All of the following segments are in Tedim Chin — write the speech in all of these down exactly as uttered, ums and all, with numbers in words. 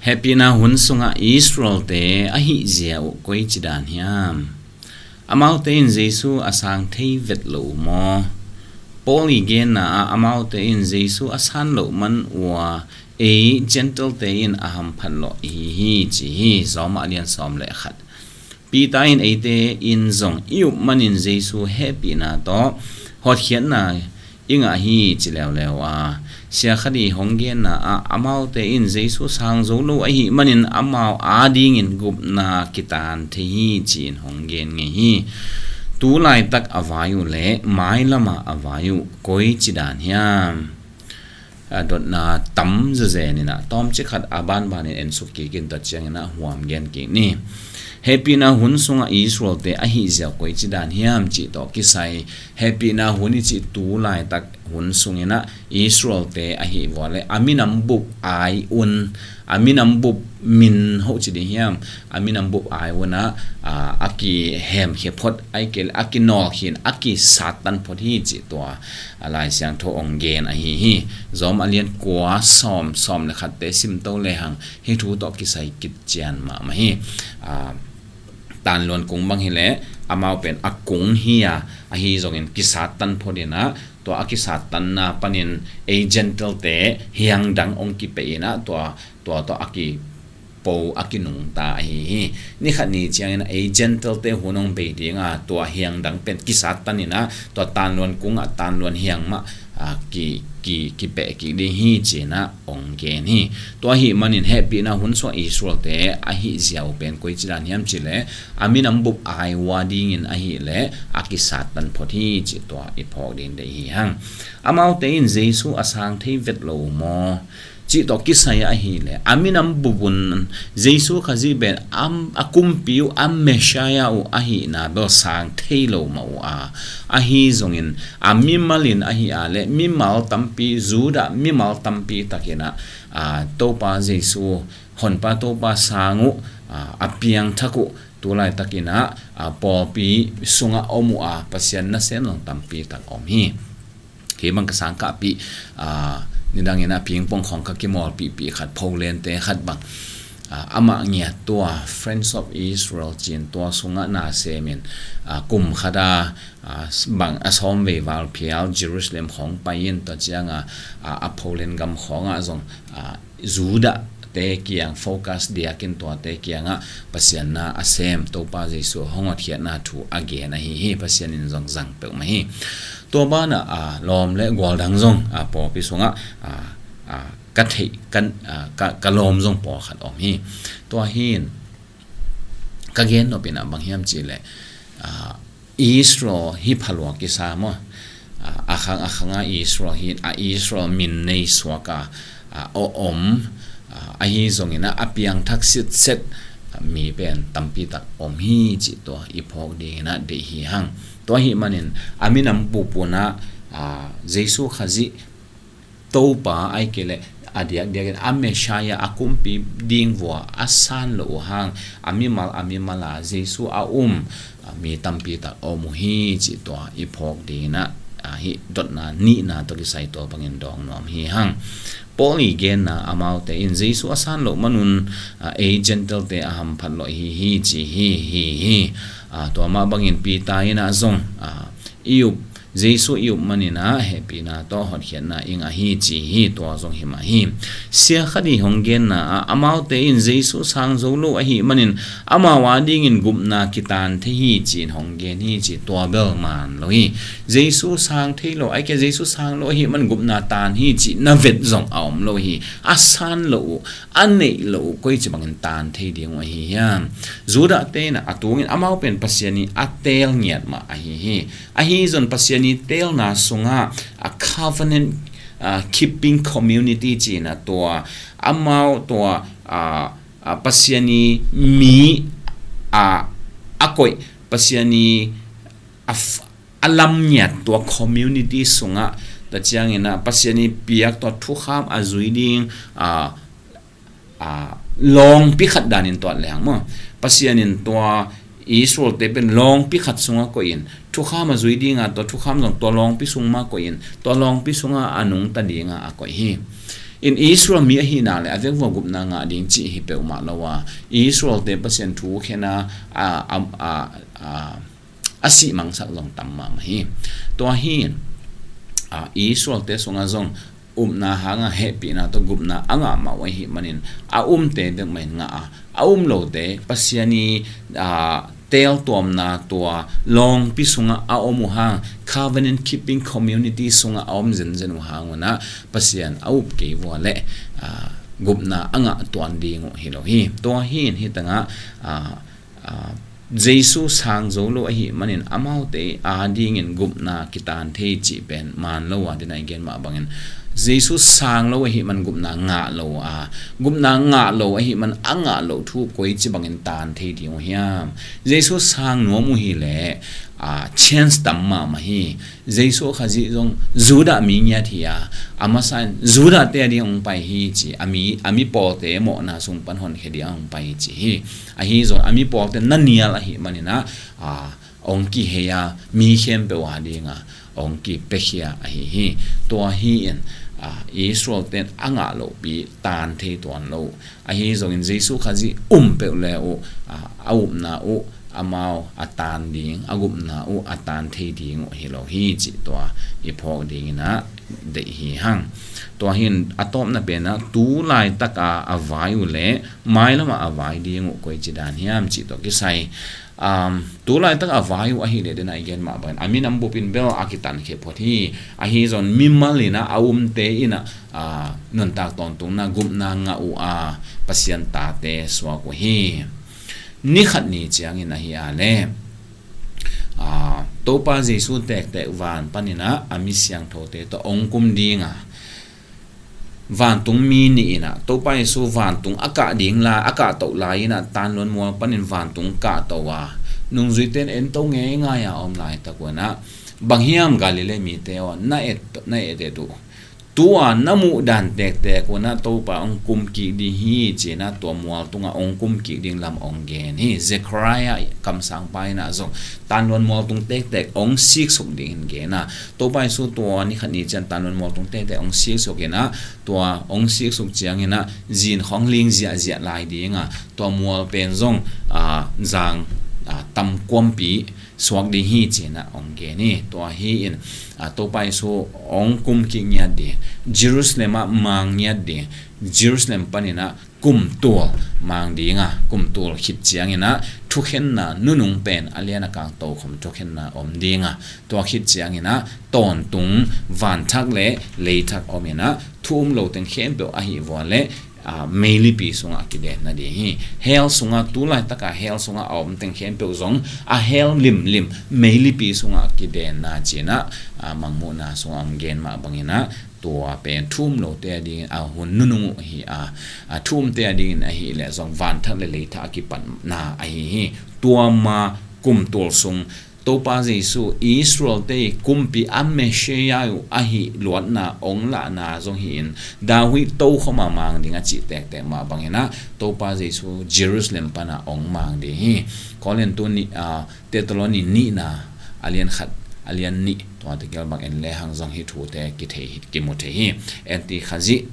Hehpihna hun sungah Israelte a hihzia uh koici dan hiam? Amaute in Jesu a sang thei vet lo uh maw? Paul i genna ah amaute in Jesu a san loh man uh a, ei Gentile-te in a hamphat lawh ihi hi, ci hi. Zawmah a lian sawm le khat. Peter in eite in zong i up manin Jesu hehpihna tawh hotkhiatna i ngah hi, ci leuleu a, sia khat i hong genna ah amaute in Jesu sang zo lo ahih manin amau adingin gupna kitan thei hi, ci-in hong gen ngei hi. Tu laitak a vai uh le mailam ah a vai uh koici dan hiam? A dotna tam zazen in ah tawmcik khat a banbanin ensuk kik in, tua ciangin ah huam gen kik ni. Hehpihna hun sungah Israelte a hihzia uh koici dan hiam cih tawh kisai, hehpihna hun i cih tu laitak hun sungin ah Israelte a hih vua le a minam bup ai un, a minam bup min hoh ci ding hiam, a minam bup ai un ah, a, a kihemkhia phot, ahih kei leh a kinawlkhin, a kisattan phot hi, cih tua a Lai Siangtho hong gen ahi hi. Zawmah a lian kua, sawm, sawm le khatte simto lehang hih thu tawh kisai kician mahmah hi. A, Tanluan kung bang hileh amau pen a kung hi a, ahi zongin kisattan phot in ah, tua a kisattanna panin ei Gentile-te hiang dang hong kipia in ah, tua, tua tawh a kipo, a kinungta ahi hi. Ni khat ni ciangin ah ei Gentile-te hun hong bei ding a, tua hiang dang pen kisattan in ah, tua tanluan kung ah tanluan hiang mah, a, ki, ki, kipia kik ding hi, ci-in ah hong gen hi. Tua ahih manin hehpihna hun sungah Israelte a hihzia uh pen koici dan hiam cih leh a minam bup ai uh adingin ahih leh a kisattan phot hi, cih tua i phawk ding deih hi hang. Amaute in Jesu a sang thei vet lo uh maw cih tawh kisai ahih leh a minam bup un Jesu Khazih pen a, a kumpi uh, a Messiah uh ahihna bel sang thei lo mah uh a, ahi zongin a mimal in ahih a leh mimal tampi, Judah mimal tampi takin ah, a, Topa Jesu, Honpa Topa sang uh, a, a piangthak uh, tu laitakin ah, a, pawlpi sungah om uh a, Pasian nasem zong tampi tak om hi. Kei bang ka sangkahpih, a, nidangin ah pingpong khawng ka kimawlpihpih khat, pholente khat bang, a, amah ngiat tua Friends of Israel ci-in tua sungah nasemin, a, kum khat a, a, bang a sawm vei val phial Jerusalem khawng pai in, tua ciangah, a, a pholen gam khawngah zong, a, Judah-te kiang focus diakin tuate kiangah Pasian na a sem, Topa Jesu hong hotkhiatna thu a gen ahi hi. Pasian in zong zang peuhmah hi. Tua banah, a, lawm le gual dang zong, a, pawlpi sungah, a, a, ka theih, ka, a, ka, ka lawm zong pawlkhat om hi. Tua hi-in ka gen nop in ah bang hiam cih leh, a, Israel hi phalua kisa maw? A, a khang a khang a Israel hi, a Israel min nei suak a, a, a om, a, ahi zongin ah a piangthak sitset, a, mi pen tampi tak om hi, cih tua i phawk dingin ah deih hi hang. Tua ahih manin a minam bup un ah, a, Jesu Khazih Topa ahih kei leh a diakdiakin a Messiah, a kumpi ding vua a san loh uh hang, a mimal, a mimal a Jesu a um, a, mi tampi tak a om uh hi, cih tua i phawk dingin ah, a, hih dotna nihna tawh kisai tua bangin dawng nuam hi hang. Paul i genna, amaute in Jesu a san loh man un, a, ei Gentile-te a hamphat lawh ihi hi, ci hi, hi, hi. A, tua mah bangin Peter in ah zong, a, i up, Jesu i up manin ah hehpihna tawh hotkhiatna i ngah hi, ci hi. Tua zong hi mah hi. Sia khat i hong genna ah amaute in Jesu sang zo lo ahih manin amau adingin gupna kitan thei hi, ci-in hong gen hi, ci. Tua bel man lo hi. Jesu sang thei lo, ahih kei leh Jesu sang lo ahih man gupna tan hi, cih na vet zong a om lo hi. A san loh uh, a neih loh uh koici bangin tan thei ding uh ahi hiam? Judah-te in ah a tungin amau pen Pasian i a teel ngiat mah ahi hi. Ahi zong Pasian i teelna sungah a covenant, a, keeping community ci-in ah tua, amau tua, a, a, Pasian i mi, a, a koih, Pasian i a f-, a lam ngiat tua community sungah, tua ciangin ah Pasian i piak tua thukham a zui ding, a, a, lawngpi khat danin tuat leng maw? Pasian in tua Israel-te pen lawngpi khat sungah koih in, thukham a zui dinga tua thukham zong tua lawngpi sung mah koih in, tua lawngpi sungah a nungta dinga a koih hi. in Israel mi ahihna le a vekvua gupna ngah ding cih hi peuhmah lo a, Israel-te Pasian thu khen a, a, a, a, a, a sih mangsak zong tam mahmah hi. Tua hi in, a, Israel-te sungah zong upna hanga hehpihna tawh gupna a ngah mah uh ahih manin a umte bek mah in ngah a, a um lote Pasian i, a, teeltuamna tua lawngpi sungah a om uh hang, covenant keeping community sungah a om zenzen uh hang unah Pasian a up kei vua le, a, gupna a ngah tuan ding uh hi lo hi. Tua hi in hi tangah, a, a, Jesu sang zo lo ahih manin amaute adingin gupna kitan thei cih pen man lo a, dena i gen mah bangin Jesu sang lo ahih man gupna ngah lo a, gupna ngah lo ahih man a ngah lo thu koici bangin tan thei ding uh hiam? Jesu sang nuam uh hi leh, a, chance tam mahmah hi. Jesu Khazih zong Judah mi ngiat hi a, a masa in Judah-te ading hong pai hi ci, a mi, a mi pawlte mawhna sung pan honkhia ding a hong pai hi ci hi. Ahi zong a mi pawlte na nial ahih maninah, a, hong kihei a, mi khempeuh adinga hong kipiakhia ahi hi. Tua hi in, a, Israel-ten a ngah lohpi tan thei tuan lo. Ahi zongin Jesu Khazih um peuh le uh, a, a upna uh amau a tan ding, a gupna uh a tan thei ding uh hi lo hi cih tua i phawk dinginah deih hi hang. Tua hi in a tawpna penah tu laitaka a vai uh le mailamah a vai ding uh koici dan hiam cih tua kisai. Um, tu laitak a vai uh ahih leh dena i gen mah bangin a minam bupin bel a kitankhia phot hi. Ahi zong mimal inah a umte inah, a, nuntak tawntungna gupna ngah uh a, Pasian tate suak uh hi. Ni khat ni ciangin ahi a le, a, Topa Jesu tektek van paninah a mi siangthote tawh hong kum dinga, vantung mi nih inah Topa Jesu vantung a kah ding lai, a kahtoh lai inah tanluan mual panin vantung kahtoh a, nungzuite in ento ngeingai a om laitak unah bang hiam Galilee mite aw, na et, na et et uh. Tua na muh dan tektek unah Topa hong kum kik ding hi cinah tua mual tungah hong kum kik ding lam hong gen hi. Zechariah kamsangpa inah zong tanluan mual tung tektek hong siksuk dingin gen a, Topa Jesu tua ni khat ni ciang tanluan mual tung tektek hong siksuk inah tua hong siksuk cianginah zin khawng ling ziahziah lai dinga, tua mual pen zong, a, zang, a, tamkuampi suak ding hi cinah hong gen hi. Tua hi in, a, Topa Jesu hong kum kik ngiat ding, Jerusalem ah mang ngiat ding, Jerusalem paninah kumtul mang dinga, kumtul khit cianginah thukhenna nunung pen a lian a kang tokhom thukhenna om dinga, tua khit cianginah tawntung vanthak le leithak om inah thu um lo teng khempeuh ahi vua le, a, meilipi sungah kidenna ding hi. Hell sungah, tu laitaka hell sungah a om teng khempeuh zong a hell limlim meilipi sungah kidenna cinah, a, mangmuhna sungah hong gen mah banginah tua pen thu um lote adingin a hun nunung uh hi a, a, thu umte adingin ahih leh zong vanthak le leithak a kipatna ahi hi. Tua ma kumtul sung Topa Jesu Israel-te i kumpi a Messiah uh ahi luatna hong lahna zong hi in, David tokhoma mang ding a cih tektek mah banginah Topa Jesu Jerusalem pana hong mang ding hi. Korintu ni, a, Thessaloni nihna a lian khat, a lian nih, tua tegel bang en lehang zong hih thute kithei hi, kimu thei hi. Enti Khazih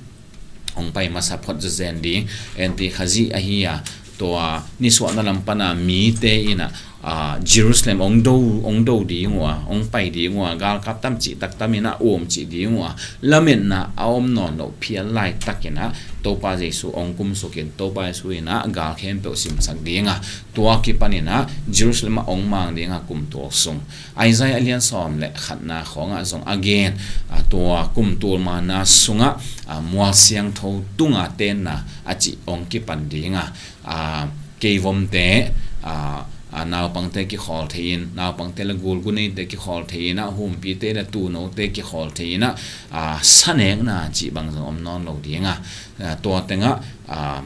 hong pai masa phot zazen ding, Enti Khazih ahi a, tua nisuahna lam pana mite inah, a, Jerusalem hong do, hong do ding uh a, hong pai ding uh a, galkap tam cih taktam inah um cih ding uh a, lametna a om nawn loh phial laitakinah Topa Jesu hong kumsukin Topa Jesu inah gal khempeuh simsak dinga, tua kipaninah Jerusalem ah hong mang dinga kumtul sung. Isaiah a lian sawm le khatna khawngah zong a gen, a, tua kumtul mana sungah, a, mual siangtho tunga tenna a cih hong kipan dinga, a, keivomte, a, a, naupangte kikhawl thei in, naupangte le gulguneite kikhawl thei inah, humpite le tuunote kikhawl thei inah, a, sanekna cih bang zong om nawn lo dinga, a, tua tengah, a,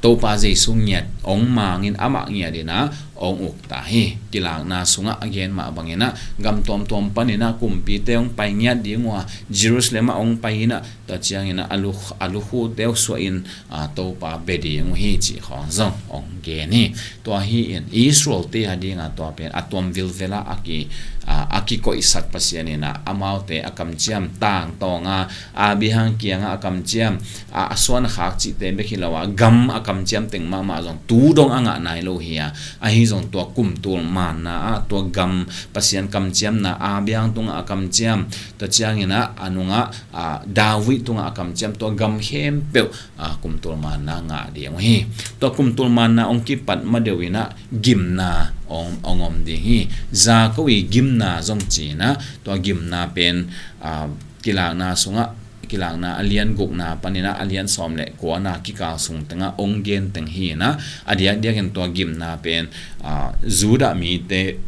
Topa Jesu ngiat hong mangin amah ngiat inah hong uk ta hi. Kilakna sungah a gen mah bangin ah gam tuamtuam panin ah kumpite hong pai ngiat ding uh a, Jerusalem ah hong pai in ah, tua ciangin ah a lu, a lukhute uh suahin, ah, Topa bia ding uh hi cih khawng zong hong gen hi. Tua hi in Israel-te a dingah tua pen a tuam vilvel ah a ki, ah, a kikoihsak Pasian in ah amaute a kamciam, tangtawng a, Abraham kiangah a kamciam, a, a suan a khak cihte bek hi lo a, gam a kamciam teng mahmah zong tu dong a ngah nai lo hi a, ahi zong tua kumtul manna ah tua gam, Pasian kamciamna, Abraham tungah a kamciam, tua ciangin ah a nungah, a, David tungah a kamciam, tua gam khempeuh, a, kumtul manna ngah ding uh hi. Tua kumtul manna hong kipat madeuh in ah gimna hong, hong om ding hi. Jakob i gimna zong ci in ah, tua gimna pen, a, Kilakna sungah, Kilakna a lian gukna panin ah a lian sawm le kuana kikal sung tengah hong gen teng hi in ah, a diakdiakin tua gimna pen, a, Judah mite,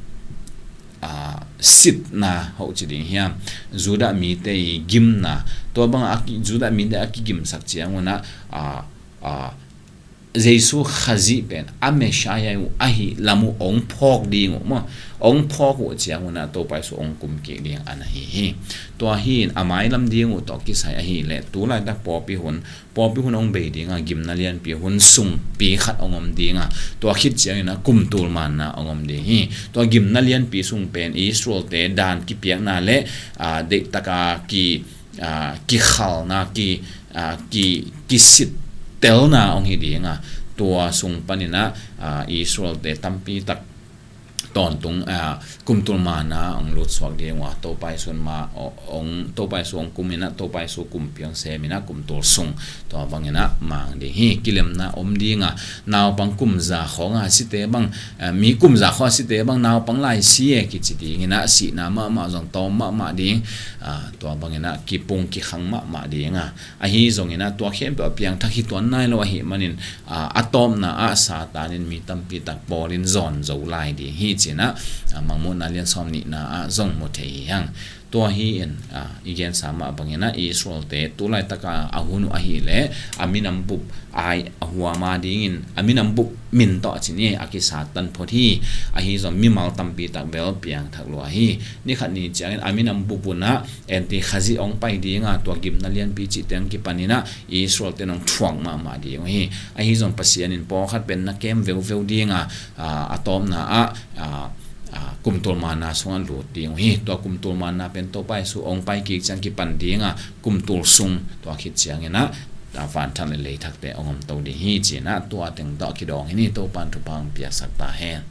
a, sitna hoh ci ding hiam, Judah mite i gimna, tua bangah a ki, Judah mite a kigimsak ciang un ah, a, a, Jesu Khazih pen a Messiah uh ahih lam uh hong phawk ding uh maw, hong phawk uh ciang un ah Topa Jesu hong kum kik ding a na hi hi. Tua hi in a mailam ding uh tawh kisai ahih leh tu laitak pawlpi hun, pawlpi hun hong bei ding a, gimna lianpi hun sungpi khat hong om ding a, tua khit ciangin ah kumtul manna hong om ding hi. Tua gimna lianpi sung pen Israel-te dan kipiakna le, a, deihtak a ki, a, kikhalna, ki, a, ki, kisittelna hong hi ding a, tua sung panin ah, a, Israel-te tampi tak tawntung, a, kumtul manna hong lutsuak ding uh a, Topa Jesu in ma, o-, hong, Topa Jesu hong kum in ah, Topa Jesu kumpi hong sem in ah kumtul sung, tua bangin ah mang ding hi. Kilemna om ding a, naupang kum za khawng a site bang, a, mi kum za khawng a site bang naupang lai si e kici ding in ah, sihna mahmah zong tawm mahmah ding, a, tua bangin ah kipung kikhang mahmah ding a, ahi zongin ah tua khempeuh a piangthak hi tuan nai lo ahih manin, a, a tawpna ah Satan in mi tampi tak pawl in zawn zo lai ding hi ci in ah, a, Mangmuhna lian sawm nihna ah zong mu thei hi hang. Tua hi in, a, i gensa mah bangin ah Israel-te tu laitak a a hun uh ahih leh a minam bup ai a huam a dingin a minam bup min tawh a ci ni, a kisatan phot hi. Ahi zong mimal tampi tak bel piangthak lua hi. Ni khat ni ciangin a minam bup un ah Anti Khazih hong pai ding a, tua gimna lianpi cihte hong kipan in ah Israel-te in hong thuak mahmah ding uh hi. Ahi zong Pasian in pawlkhat pen na kem veuveu ding a, a, a tawpna ah, a, a, kumtul manna sungah lut ding uh hi. Tua kumtul manna pen Topa Jesu hong pai kik ciang kipan ding a, kumtul sung, tua khit ciangin ah, a, vanthak le leithakte hong om to ding hi ci in ah, tua teng tawh kidawng hi ni. Topa in thupha hong piaksak ta hen.